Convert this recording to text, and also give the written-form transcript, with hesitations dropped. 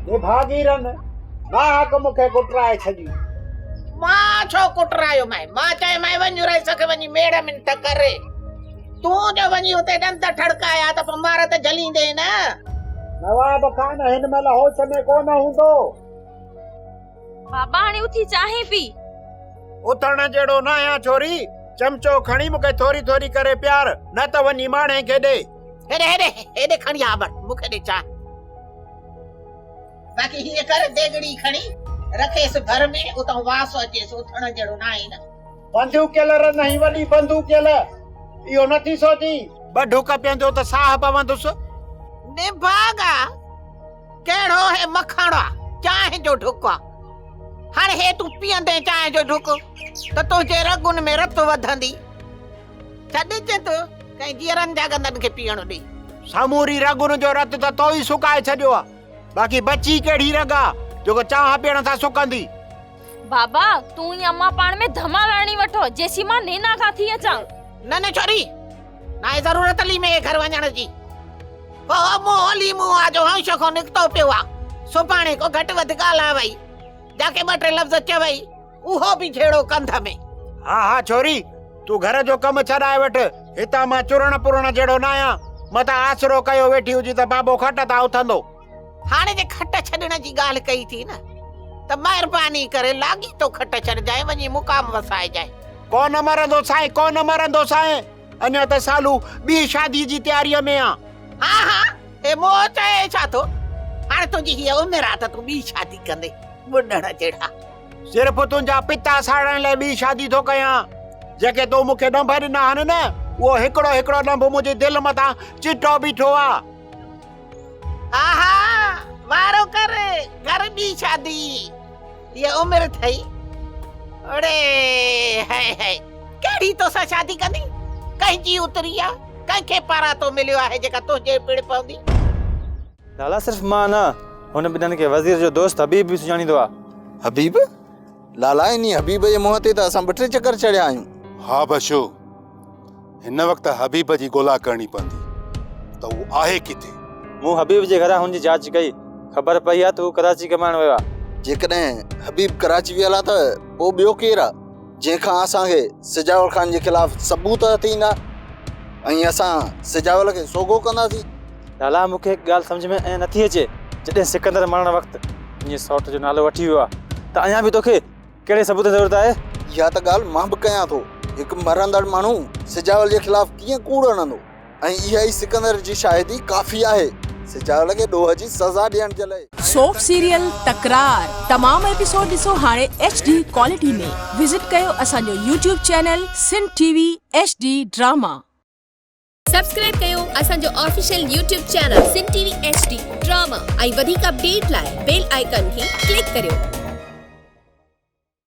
نڀاڳي رن، ناحق مون کي ڪٽرائي ڇڏيئي. مان ڇو ڪٽرايومانء؟ مان چيومانء وڃ رئيس کي وڃي ميڙ منٿ ڪر. تون جو وڃي اتي ڏند ٺڙڪايا ته پوء مار ته جهليندين نه. نواب خان هن مهل هوش ۾ ڪونه هوندو. بابا هاڻي اٿي چانهه پي. اٿڻ جهڙو ناهيان ڇوري، چمچو کڻي مون کي ٿوري ٿوري ڪري پيار، نه ته وڃي ماڻهي کي ڏي. هيڏي هيڏي هيڏي کڻي آ بر، مون کي ڏي چانهه. باقي هيء ڪر ديڳڙي کڻي رکيس ڀر ۾، اتان واس اچيس، اٿڻ جهڙو ناهي نه. بندوقيل رن هي وڏي بندوقيل، اهو نه ٿي سوچين. ٻه ڍڪ پيئندو ته ساهه پوندس. نڀاڳا! ڪهڙو هي مکڻ آ، چانهه جو ڍڪ آ. هاڻي هي تون پيئندين چانهه جو ڍڪ ته تنهنجي رڳن ۾ رت وڌندي. ڇڏج تون ڪنهن جيئرن جاڳندن کي پيئڻ ڏي. سموري رڳن جو رت ته تو ئي سڪائي ڇڏيو آ. باقي بچي ڪهڙي رڳ آ، جيڪو چانهه پيئڻ سان سڪندي. بابا، تون ۽ امان پاڻ ۾ ڌمال هڻي وٺو، جيسين مان نينا کان ٿي اچان. نه نه ڇوري، ناهي ضرورت ليمي جي گهر وڃڻ جي. هو منهن ليمو آ جو هنش کان نڪتو پيو آ. سڀاڻي ڪو گهٽ وڌ ڳالهاوئي، جاڪي ٻه ٽي لفظ چوئي، اهو به جهيڙو ڪنڌ ۾. ها ها ڇوري، تون گهر جو ڪم ڇڏائي وٺ، هتان مان چرڻ پرڻ جهڙو ناهيان، متان آسرو ڪيو ويٺي هجين ته بابو کٽ تان اٿندو. هاڻي جي کٽ ڇڏڻ جي ڳالهه ڪئي ٿي نه ته مهرباني ڪري لاڳيتو کٽ ڇڏجانء وڃي مقام وسائجانء. ڪونه مرندو سائين ڪونه مرندو سائين اڃا ته سالو ٻي شادي جي تياريء ۾ آ. ها ها هي موهه چئي ڇا ٿو هاڻي تنهنجي هيء عمر آ ته تون ٻي شادي ڪندين ٻڏڻ جهڙا. صرف تنهنجا پتا ساڙڻ لاء ٻي شادي ٿو ڪيان. جيڪي تو مون کي ڏنڀ ڏنا آهن نه اهو هڪڙو هڪڙو ڏنڀ منهنجي دل مٿان چٽو بيٺو آ. آها وارو ڪر ڪر ٻي شادي هيء عمر اٿئي اڙي هئي هئي ڪهڙي توسان شادي ڪندي ڪنهن جي اتري آ ڪنهن کي پاراتو مليو آهي جيڪا تنهنجي پڙ پوندي. لالا صرف مان نه هن ٻنهن کي وزير جو دوست حبيب به سڃاڻيندو آ. حبيب؟ لالا انهي حبيب جي منهن تي ته اسان ٻه ٽي چڪر چڙهيا آهيون. ها بشو هن وقت حبيب جي ڳولا ڪرڻي پوندي ته هو آهي ڪٿي؟ مون حبيب جي گهران هن جي جاچ ڪئي، خبر پئي آ ته هو ڪراچي ڪمائڻ ويو آ. جيڪڏهن حبيب ڪراچي ويل آ ته پوء ٻيو ڪير آ جنهن کان اسان کي سجاول خان جي خلاف ثبوت هٿ ايندا ۽ اسان سجاول کي سوگهو ڪنداسين. لالا مون کي هڪ ڳالهه سمجهه ۾ ائين نٿي اچي، جڏهن سڪندر مرڻ وقت تنهنجي سئوٽ جو نالو وٺي ويو آ ته اڃا به توکي ڪهڙي ثبوت جي ضرورت آهي؟ اها ته ڳالهه مان به ڪيان ٿو. هڪ مرندڙ ماڻهو سجاول جي خلاف ڪيئن ڪوڙ هڻندو؟ ۽ اها ئي سڪندر جي شاهدي ڪافي آهي سجاول کي ڏوهه جي سزا ڏيڻ جي لاء. سوپ سيريل تڪرار تمام ايپيسوڊ ڏسو هاڻي ايڇ ڊي ڪوالٽي ۾ وزٽ ڪيو اسان جو YouTube channel Sindh T V H D drama. Subscribe ڪيو اسان جو official YouTube channel Sindh T V H D drama ۽ وڌيڪ اپڊيٽ لاء بيل آئيڪان کي ڪلڪ ڪريو.